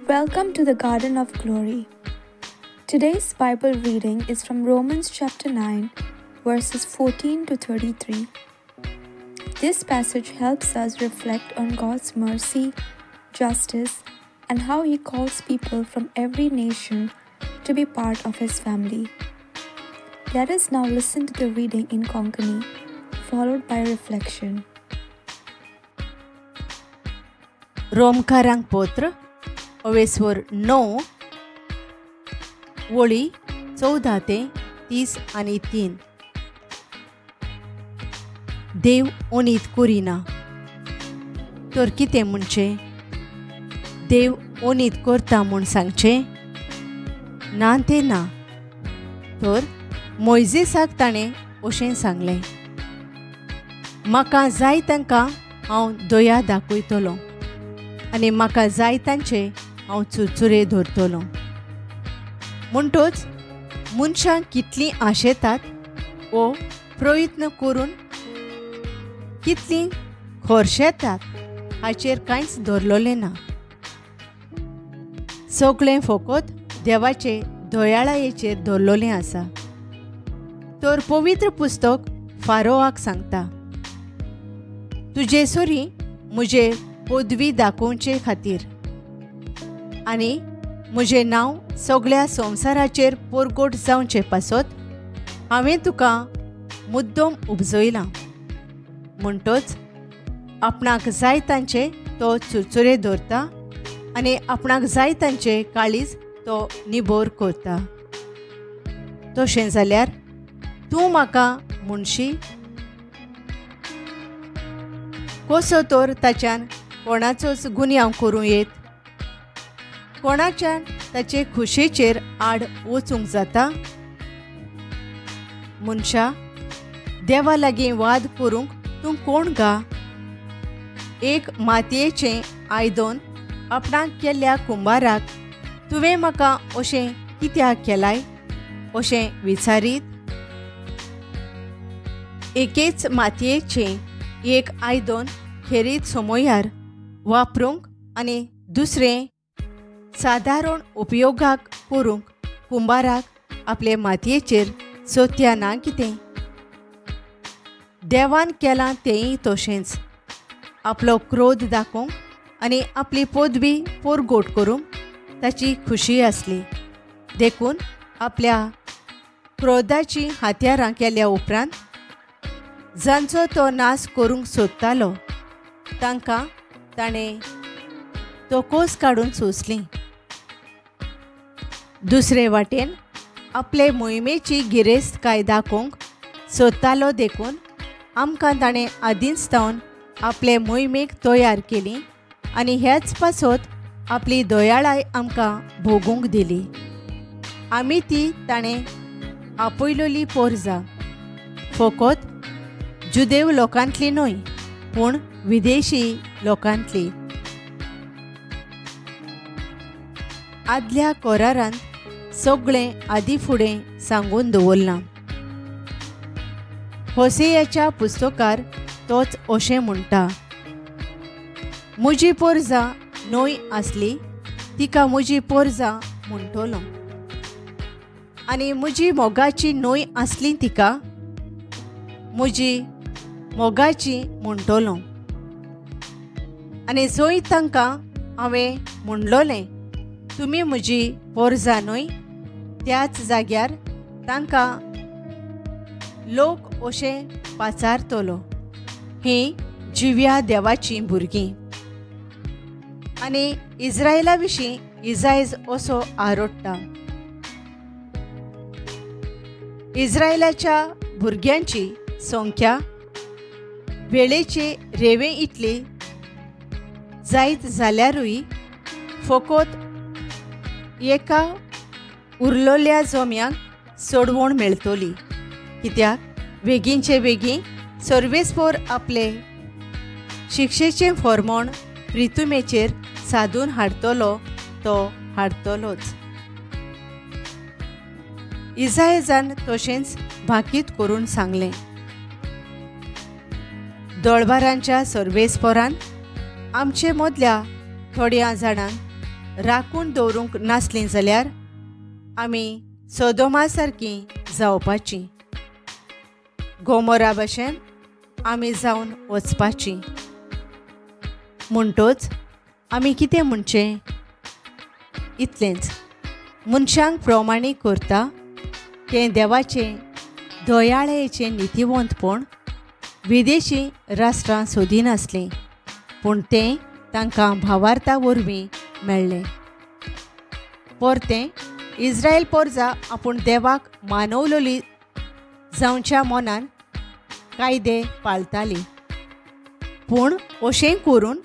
Welcome to the Garden of Glory. Today's Bible reading is from Romans chapter 9, verses 14 to 33. This passage helps us reflect on God's mercy, justice, and how He calls people from every nation to be part of His family. Let us now listen to the reading in Konkani, followed by reflection. रोमकारांक पत्र अवेस्वर 9 वळी 14 ते 33. देव ओनीत करिना तर कितें म्हणचें? देव ओनीत करता म्हूण सांगचें ना तें ना. तर मोयजेसाक ताणें अशें सांगलें, म्हाका जाय तांकां हांव दया दाखयतलो आनी म्हाका जाय तांचे हांव चुरचुरे धरतलो. म्हणटोच मनशां कितलीं आशेतात वो प्रयत्न करून कितलीं खर्शेतात हाचेर कांयच धरलेलें ना. सगळें फकत देवाचे दयाळायेचेर धरलेलें आसा. तर पवित्र पुस्तक फारोआक सांगता, तुजे सरी म्हजे पदवी दाखोवचे खातीर आनी म्हजें नांव सगळ्या संवसाराचेर परगट जावचे पासत हांवें तुका मुद्दम उपजयलां. म्हणटोच आपणाक जाय तांचे तो चुरचुरे दवरता आनी आपणाक जाय तांचे काळीज तो निबोर करता. तशें जाल्यार तूं म्हाका म्हणशी कसो तर ताच्यान कोणाचोच गुन्यांव करूं येत? कोणाच्यान ताचे खुशेचेर आड वचूंक जाता? मनशा, देवा लागीं वाद करूंक तूं कोण गा? एक मातयेचें आयदन आपणाक केल्ल्या कुंबाराक तुवें म्हाका अशें कित्याक केलाय अशें विचारीत? एकेच मातयेचें एक आयदन खेरीत समयार वापरूंक आनी दुसरें सादारण उपयोगाक करूंक कुंबाराक आपले मातयेचेर सोत्या ना कितें? देवान केलां तेंय तशेंच. आपलो क्रोध दाखोवंक आनी आपली पदवी परगट करूंक ताची खुशी आसली. देखून आपल्या क्रोधाचीं हात्यारां केल्या उपरांत जांचो तो नाश करूंक सोदतालो तांकां ताणें तोकोस काडून सोंसली. दुसरे वाटेन आपले मोहिमेची गिरेस्तकाय दाखोवंक सोदतालो देखून आमकां ताणें आदींच सावन आपले मोहिमेक तयार केली आनी ह्याच पासत आपली दयाळाय आमकां भोगूंक दिली. आमी ती ताणें आपयलोली पोरजा, फकत जुदेव लोकांतली न्हय पूण विदेशी लोकांतली. आदल्या करारांत सगळें आदी फुडें सांगून दवरलां. होसेयाच्या पुस्तकार तोच अशें म्हणटा, म्हजी पोरजा न्हय आसली तिका म्हजी पोरजा म्हणटलो आनी म्हजी मोगाची न्हय आसली तिका म्हजी मोगाची म्हणटलो. आनी जंय तांकां हांवें म्हणलोलें तुमी म्हजी पोरजा न्हय, त्याच जाग्यार तांकां लोक अशें पाचारतलो, हीं जिव्या देवाचीं भुरगीं. आनी इस्रायला विशीं इजायज असो आरोडटा, इस्रायलाच्या भुरग्यांची संख्या वेळेचे रेंवे इतली जायत जाल्यारूय फकत एका उरलोल्या जोम्याक सोडवण मेळटली. कित्याक वेगींचे वेगीं सर्वेस्पोर आपले शिक्षेचें फॉर्मोण प्रितुमेचेर सादून हाडटलो तो हाडटलोच. इजायजान तशेंच भाकीत करून सांगलें, दळबारांच्या सर्वेस्पोरान आमचे मदल्या थोड्या जाणांक राखून दवरूंक नासलीं जाल्यार आमी सोदोमा सारकीं जावपाचीं, गोमोरा भशेन आमी जावन वचपाचीं. म्हणटोच आमी कितें म्हणचें? इतलेंच, मनशांक प्रमाणीक करता तें देवाचें दयाळेचें नितीवंतपण विदेशी राष्ट्रां सोदिनासलीं, पूण तें तांकां भावार्था वरवीं मेळ्ळें. परतें इस्रायल पोरजा आपूण देवाक मानवलोली जावच्या मनान कायदे पाळताली, पूण अशें करून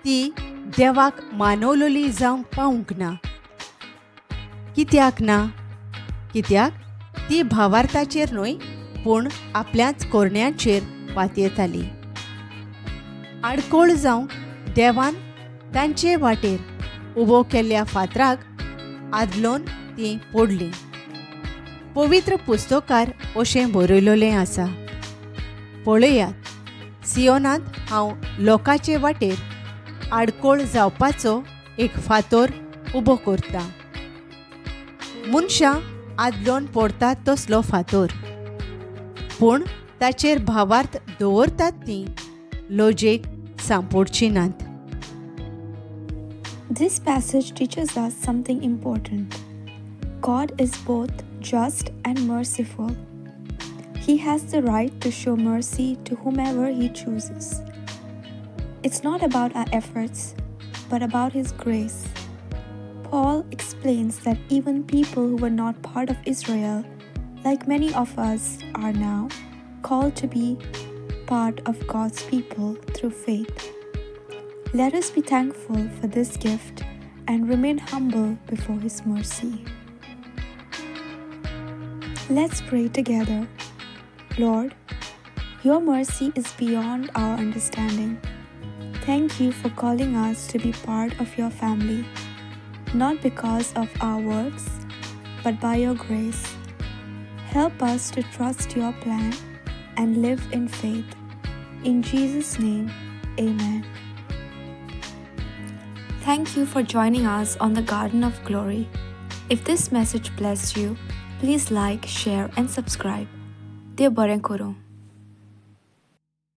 ती देवाक मानवलोली जावंक पावूंक ना. कित्याक ना? कित्याक ती भावार्थाचेर न्हय पूण आपल्याच कोरण्यांचेर पातयेताली. आडकोळ जावंक देवान तांचे वाटेर उबो केल्ल्या फातराक आदलोन ती पडली. पवित्र पुस्तकार अशें बरयलेलें आसा, पळयात, सियोनांत हांव लोकांचे वाटेर आडकोळ जावपाचो एक फातोर उबो करता. मनशां आदलोन पडतात तसलो फातोर, पूण ताचेर भावार्थ दवरतात ती लजेक सांपोडची नात. This passage teaches us something important. God is both just and merciful. He has the right to show mercy to whomever He chooses. It's not about our efforts, but about His grace. Paul explains that even people who were not part of Israel, like many of us are now, called to be part of God's people through faith. Let us be thankful for this gift and remain humble before His mercy. Let's pray together. Lord, Your mercy is beyond our understanding. Thank You for calling us to be part of Your family, not because of our works, but by Your grace. Help us to trust Your plan and live in faith. In Jesus' name, Amen. Thank you for joining us on the Garden of Glory. If this message blessed you, please like, share and subscribe. Dev बरें करूं.